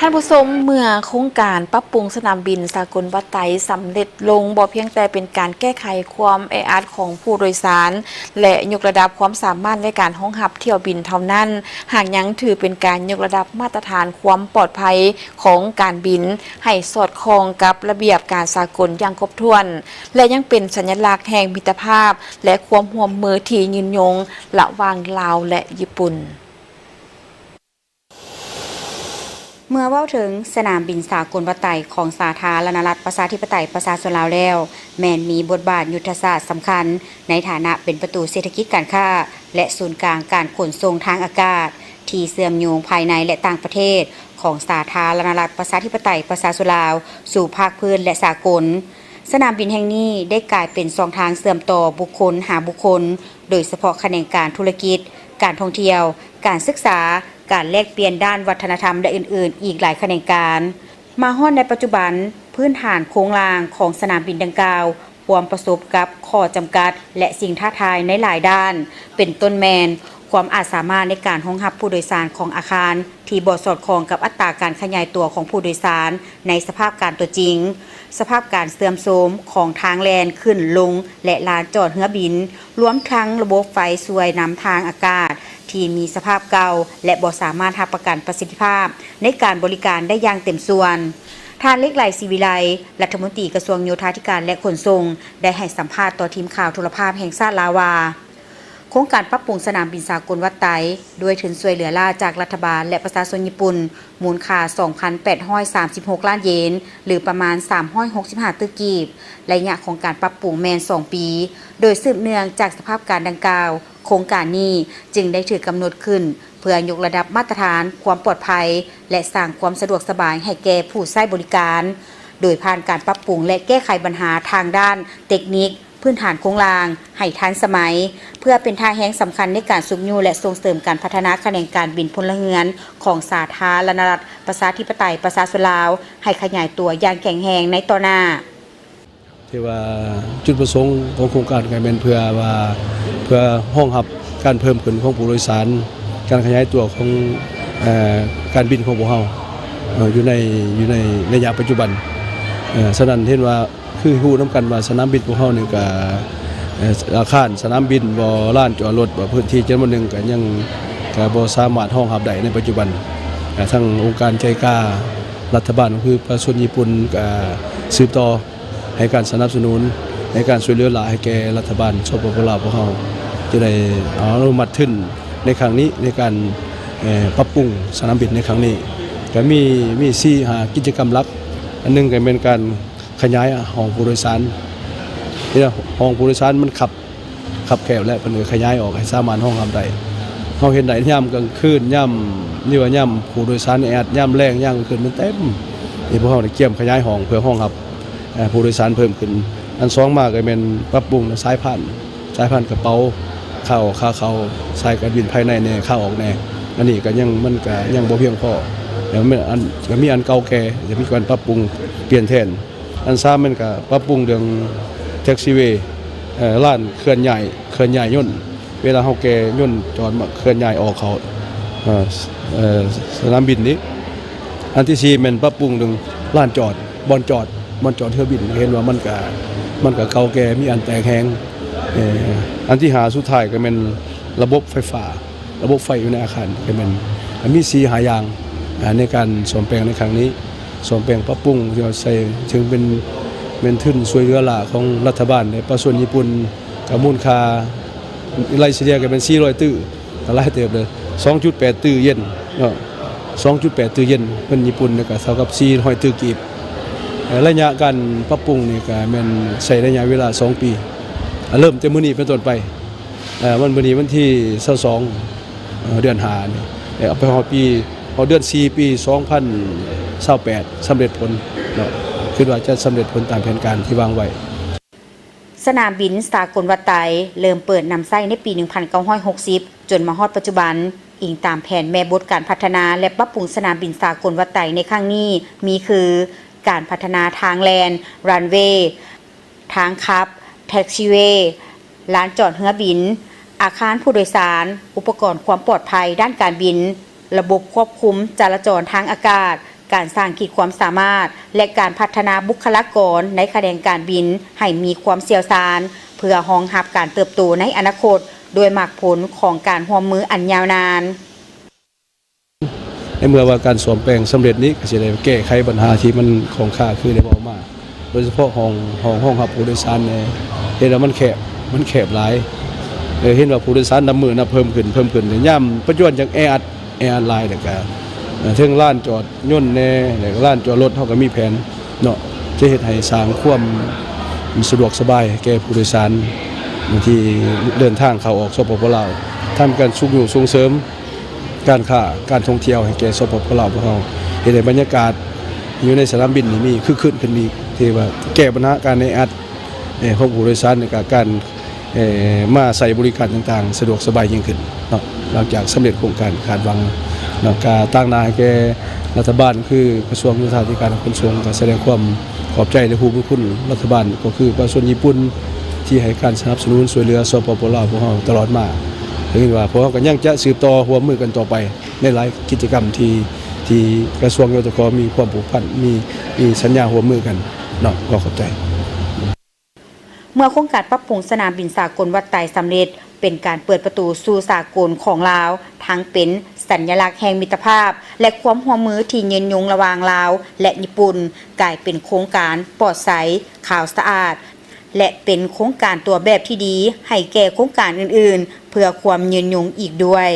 ທ່ານຜູ້ຊົມ, ເມື່ອໂຄງການປັບປຸງສະໜາມບິນສາກົນວັດໄຕສຳເລັດລົງ, ບໍ່ພຽງແຕ່ເປັນການແກ້ໄຂຄວາມແອອັດຂອງຜູ້ໂດຍສານ ແລະ ຍົກລະດັບຄວາມສາມາດໃນການຮອງຮັບຖ້ຽວບິນເທົ່ານັ້ນ, ຫາກຍັງຖືເປັນການຍົກລະດັບມາດຕະຖານຄວາມປອດໄພຂອງການບິນໃຫ້ສອດຄ່ອງກັບລະບຽບການສາກົນຢ່າງຄົບຖ້ວນ ແລະ ຍັງເປັນສັນຍະລັກແຫ່ງມິດຕະພາບ ແລະ ຄວາມຮ່ວມມືທີ່ຍືນຍົງລະຫວ່າງລາວ ແລະ ຍີ່ປຸ່ນ. ເມື່ອເວົ້າເຖິງສະໜາມບິນສາກົນວັດໄຕຂອງສາທາລະນະລັດ ປະຊາທິປະໄຕ ປະຊາຊົນລາວແລ້ວ, ແມ່ນມີບົດບາດຍຸດທະສາດສຳຄັນ ໃນຖານະເປັນປະຕູເສດຖະກິດການຄ້າ ແລະ ສູນກາງການຂົນສົ່ງທາງອາກາດ ທີ່ເຊື່ອມໂຍງພາຍໃນ ແລະ ຕ່າງປະເທດ ຂອງສາທາລະນະລັດ ປະຊາທິປະໄຕ ປະຊາຊົນລາວ ສູ່ພາກພື້ນ ແລະ ສາກົນ. ສະໜາມບິນແຫ່ງນີ້ໄດ້ກາຍເປັນຊ່ອງທາງເຊື່ອມຕໍ່ບຸກຄົນຫາບຸກຄົນ, ໂດຍສະເພາະຂະແໜງການທຸລະກິດ, ການທ່ອງທ່ຽວ, ການສຶກສາ, ການແລກປ່ຽນດ້ານວັດທະນະທຳ ແລະ ອື່ນໆ ອີກຫຼາຍຂະແໜງການ. ມາຮອດໃນປັດຈຸບັນ, ພື້ນຖານໂຄງລ່າງຂອງສະໜາມບິນດັ່ງກ່າວ ພວມປະສົບກັບຂໍ້ຈຳກັດ ແລະ ສິ່ງທ້າທາຍໃນຫຼາຍດ້ານ, ເປັນຕົ້ນແມ່ນ ຄວາມອາດສາມາດໃນການຮອງຮັບຜູ້ໂດຍສານຂອງອາຄານ ທີ່ບໍ່ສອດຄ່ອງກັບອັດຕາການຂະຫຍາຍຕົວຂອງຜູ້ໂດຍສານໃນສະພາບການຕົວຈິງ, ສະພາບການເສື່ອມໂຊມຂອງທາງແລ່ນຂຶ້ນລົງ ແລະ ລານຈອດເຮືອບິນ, ລວມທັງລະບົບໄຟຊ່ວຍນຳທາງອາກາດທີ່ມີສະພາບເກົ່າ ແລະ ບໍ່ສາມາດຮັບປະກັນປະສິດທິພາບໃນການບໍລິການໄດ້ຢ່າງເຕັມສ່ວນ. ທ່ານ ເລກໄລ ສີວິໄລ, ລັດຖະມົນຕີກະຊວງໂຍທາທິການ ແລະ ຂົນສົ່ງ, ໄດ້ໃຫ້ສຳພາດຕໍ່ທີມຂ່າວໂທລະພາບແຫ່ງຊາດລາວວ່າ, ໂຄງການປັບປຸງສະໜາມບິນສາກົນວັດໄຕ ດ້ວຍທຶນຊ່ວຍເຫຼືອລ້າຈາກລັດຖະບານ ແລະ ປະຊາຊົນຍີ່ປຸ່ນ ມູນຄ່າສອງພັນແປດຮ້ອຍສາມສິບຫົກລ້ານເຢນ ຫຼື ປະມານສາມຮ້ອຍຫົກສິບຫ້າຕື້ກີບ. ໄລຍະຂອງການປັບປຸງແມ່ນສອງປີ. ໂດຍສືບເນື່ອງຈາກສະພາບການດັ່ງກ່າວ, ໂຄງການນີ້ຈຶ່ງໄດ້ຖືກກຳນົດຂຶ້ນ ເພື່ອຍົກລະດັບມາດຕະຖານຄວາມປອດໄພ ແລະ ສ້າງຄວາມສະດວກສະບາຍໃຫ້ແກ່ຜູ້ໃຊ້ບໍລິການ, ໂດຍຜ່ານການປັບປຸງ ແລະ ແກ້ໄຂບັນຫາທາງດ້ານເຕັກນິກ ພື້ນຖານໂຄງລ່າງໃຫ້ທັນສະໄໝ, ເພື່ອເປັນທ່າແຮງສຳຄັນໃນການຊຸກຍູ້ ແລະ ສົ່ງເສີມການພັດທະນາຂະແໜງການບິນພົນລະເຮືອນຂອງສາທາລະນະລັດ ປະຊາທິປະໄຕ ປະຊາຊົນລາວ ໃຫ້ຂະຫຍາຍຕົວຢ່າງແຂງແຮງໃນຕໍ່ໜ້າ. ທີ່ວ່າຈຸດປະສົງຂອງໂຄງການກໍແມ່ນເພື່ອວ່າ ເພື່ອຮອງຮັບການເພີ່ມຂຶ້ນຂອງຜູ້ໂດຍສານ, ການຂະຫຍາຍຕົວຂອງ ເອີ ການບິນຂອງພວກເຮົາ ເອີ ຢູ່ໃນ ຢູ່ໃນໄລຍະປັດຈຸບັນ. ເອີ ສະນັ້ນເຫັນວ່າ ຄືຮູ້ນຳກັນວ່າສະໜາມບິນພວກເຮົານີ້ກະ ເອີ ອາຄານສະໜາມບິນບໍ ລານຈອດລົດບໍ ພື້ນທີ່ຈຳນວນໜຶ່ງກະຍັງ ກະບໍ່ສາມາດຮອງຮັບໄດ້ໃນປັດຈຸບັນ. ກະທາງອົງການໄຈກາ ລັດຖະບານ ກໍຄືປະຊາຊົນຍີ່ປຸ່ນກະສືບຕໍ່ໃຫ້ການສະໜັບສະໜູນ ໃຫ້ການຊ່ວຍເຫຼືອຫຼາຍໃຫ້ແກ່ລັດຖະບານ ສປປ ລາວ ພວກເຮົາ ຈະໄດ້ອະນຸມັດທຶນໃນຄັ້ງນີ້ ໃນການ ເອີ ປັບປຸງສະໜາມບິນໃນຄັ້ງນີ້. ກະມີ ມີສີ່ຫ້າກິດຈະກຳຫຼັກ, ອັນໜຶ່ງກະແມ່ນການ ຂະຫຍາຍຫ້ອງຜູ້ໂດຍສານ. ເຮັດໃຫ້ຫ້ອງຜູ້ໂດຍສານມັນຄັບ ຄັບແຄບ ແລະ ເພິ່ນກໍຂະຫຍາຍອອກໃຫ້ສາມາດຮອງຮັບໄດ້. ເຮົາເຫັນໄດ້ຍາມກາງຄືນ, ຍາມ ຫຼືວ່າຍາມຜູ້ໂດຍສານແອອັດ, ຍາມແລງ, ຍາມກາງຄືນມັນເຕັມ. ນີ້ພວກເຮົາໄດ້ກຽມຂະຫຍາຍຫ້ອງເພື່ອຮອງຮັບ ເອີ ຜູ້ໂດຍສານເພີ່ມຂຶ້ນ. ອັນສອງມາກໍແມ່ນປັບປຸງສາຍພານ, ສາຍພານກະເປົາ, ຂາອອກຂາເຂົ້າ, ສາຍການບິນພາຍໃນແດ່, ຂາອອກແດ່. ອັນນີ້ກໍຍັງ ມັນກໍຍັງບໍ່ພຽງພໍ. ແລ້ວມັນ ອັນ ກໍມີອັນເກົ່າແກ່, ຈະມີການປັບປຸງປ່ຽນແທນ. ອັນສາມແມ່ນກະປັບປຸງເລື່ອງແທັກຊີເວ ເອີ ລານເຄື່ອນຍ້າຍ ເຄື່ອນຍ້າຍຍົນ. ເວລາເຮົາແກ່ຍົນຈອດມາເຄື່ອນຍ້າຍອອກເຂົ້າ ເອີ ເອີ ສະໜາມບິນນີ້. ອັນທີສີ່ແມ່ນປັບປຸງເລື່ອງລານຈອດ ບ່ອນຈອດ ບ່ອນຈອດເຮືອບິນ. ເຫັນວ່າມັນກະ ມັນກະເກົ່າແກ່ ມີອັນແຕກແຫງ. ເອີ ອັນທີຫ້າສຸດທ້າຍກໍແມ່ນລະບົບໄຟຟ້າ ລະບົບໄຟຢູ່ໃນອາຄານ ກໍແມ່ນ ກໍມີສີ່ຫ້າຢ່າງ ອ່າ ໃນການສ້ອມແປງໃນຄັ້ງນີ້, ສ້ອມແປງປັບປຸງທີ່ວ່າໃຊ້ ເຊິ່ງເປັນ ເປັນທຶນຊ່ວຍເຫຼືອຫຼ້າຂອງລັດຖະບານ ແລະ ປະຊາຊົນຍີ່ປຸ່ນ ກໍມູນຄ່າໄລ່ສະເລ່ຍກໍແມ່ນສີ່ຮ້ອຍຕື້, ກໍຫຼາຍເຕີບເລີຍ, ສອງຈຸດແປດຕື້ເຢັນເນາະ, ສອງຈຸດແປດຕື້ເຢັນ ເງິນຍີ່ປຸ່ນ ແລ້ວກໍເທົ່າກັບສີ່ຮ້ອຍຕື້ກີບ. ເອີ ໄລຍະການປັບປຸງນີ້ກໍແມ່ນໃຊ້ໄລຍະເວລາສອງປີ, ເລີ່ມແຕ່ມື້ນີ້ເປັນຕົ້ນໄປ. ເອີ ວັນ ມື້ນີ້ວັນທີຊາວສອງ ເດືອນຫ້ານີ້ ເອົາໄປຮອດປີ ຮອດເດືອນສີ່ ປີສອງພັນຊາວແປດ ສຳເລັດຜົນເນາະ, ຄິດວ່າຈະສຳເລັດຜົນຕາມແຜນການທີ່ວາງໄວ້. ສະໜາມບິນສາກົນວັດໄຕ ເລີ່ມເປີດນຳໃຊ້ໃນປີໜຶ່ງພັນເກົ້າຮ້ອຍຫົກສິບ ຈົນມາຮອດປັດຈຸບັນ. ອີງຕາມແຜນແມ່ບົດການພັດທະນາ ແລະ ປັບປຸງສະໜາມບິນສາກົນວັດໄຕໃນຄັ້ງນີ້ ມີຄື ການພັດທະນາທາງແລ່ນ, ຣັນເວ, ທາງຂັບ, ແທັກຊີເວ, ລານຈອດເຮືອບິນ, ອາຄານຜູ້ໂດຍສານ, ອຸປະກອນຄວາມປອດໄພດ້ານການບິນ, ລະບົບຄວບຄຸມຈະລາຈອນທາງອາກາດ, ການສ້າງຂີດຄວາມສາມາດ ແລະ ການພັດທະນາບຸກຄະລາກອນໃນຂະແໜງການບິນໃຫ້ມີຄວາມຊ່ຽວຊານ ເພື່ອຮອງຮັບການເຕີບໂຕໃນອະນາຄົດ ດ້ວຍໝາກຜົນຂອງການຮ່ວມມືອັນຍາວນານ. ໃນເມື່ອວ່າການສ້ອມແປງສຳເລັດນີ້ ກໍຊິໄດ້ແກ້ໄຂບັນຫາທີ່ມັນຄ້າງຄາ ຄືໄດ້ເວົ້າມາ ໂດຍສະເພາະຫ້ອງ ຫ້ອງຮອງຮັບຜູ້ໂດຍສານແດ່ ເຫັນວ່າມັນແຄບ ມັນແຄບຫຼາຍ ເອີ ເຫັນວ່າຜູ້ໂດຍສານນັບມື້ນັບເພີ່ມຂຶ້ນ ເພີ່ມຂຶ້ນ ຍາມປັດຈຸບັນຈັ່ງແອອັດ ແອອັດຫຼາຍ ແລ້ວກະ ເອີ ເທິງລານຈອດຍົນແດ່ ແລ້ວກະລານຈອດລົດ ເຮົາກໍມີແຜນເນາະ ຈະເຮັດໃຫ້ສ້າງຄວາມສະດວກສະບາຍແກ່ຜູ້ໂດຍສານທີ່ເດີນທາງເຂົ້າອອກ ສປປ ລາວ ທັງການຊຸກຍູ້ສົ່ງເສີມ ການຄ້າການທ່ອງທ່ຽວໃຫ້ແກ່ ສປປ ລາວ ພວກເຮົາ ເຮັດໃຫ້ບັນຍາກາດຢູ່ໃນສະໜາມບິນນີ້ມີຄຶກຄື້ນຂຶ້ນອີກ ທີ່ວ່າແກ້ບັນຫາການແອອັດ ເອີ ຂອງຜູ້ໂດຍສານ ແລະກະການ ເອີ ມາໃຊ້ບໍລິການຕ່າງໆ ສະດວກສະບາຍຍິ່ງຂຶ້ນເນາະ. ຫຼັງຈາກສຳເລັດໂຄງການຄາດຫວັງເນາະ ກະຕາງໜ້າໃຫ້ແກ່ລັດຖະບານ ຄືກະຊວງໂຍທາທິການ ແລະ ຂົນສົ່ງ ກະສະແດງຄວາມຂອບໃຈ ແລະ ຮູ້ບຸນຄຸນລັດຖະບານ ກໍຄືປະຊາຊົນຍີ່ປຸ່ນ ທີ່ໃຫ້ການສະໜັບສະໜູນຊ່ວຍເຫຼືອ ສປປ ລາວ ພວກເຮົາຕະຫຼອດມາ. ໄດ້ຍິນວ່າພວກເຮົາກໍຍັງຈະສືບຕໍ່ຮ່ວມມືກັນຕໍ່ໄປ ໃນຫຼາຍກິດຈະກຳທີ່ ທີ່ກະຊວງ ຍທຂ ມີຄວາມຜູກພັນ ມີ ມີສັນຍາຮ່ວມມືກັນເນາະ. ຂໍຂອບໃຈ. ເມື່ອໂຄງການປັບປຸງສະໜາມບິນສາກົນວັດໄຕສຳເລັດ ເປັນການເປີດປະຕູສູ່ສາກົນຂອງລາວ ທັງເປັນສັນຍະລັກແຫ່ງມິດຕະພາບ ແລະ ຄວາມຮ່ວມມືທີ່ຍືນຍົງລະຫວ່າງລາວ ແລະ ຍີ່ປຸ່ນ, ກາຍເປັນໂຄງການປອດໃສ, ຂາວສະອາດ ແລະ ເປັນໂຄງການຕົວແບບທີ່ດີໃຫ້ແກ່ໂຄງການອື່ນໆ ເພື່ອຄວາມຍືນຍົງອີກດ້ວຍ.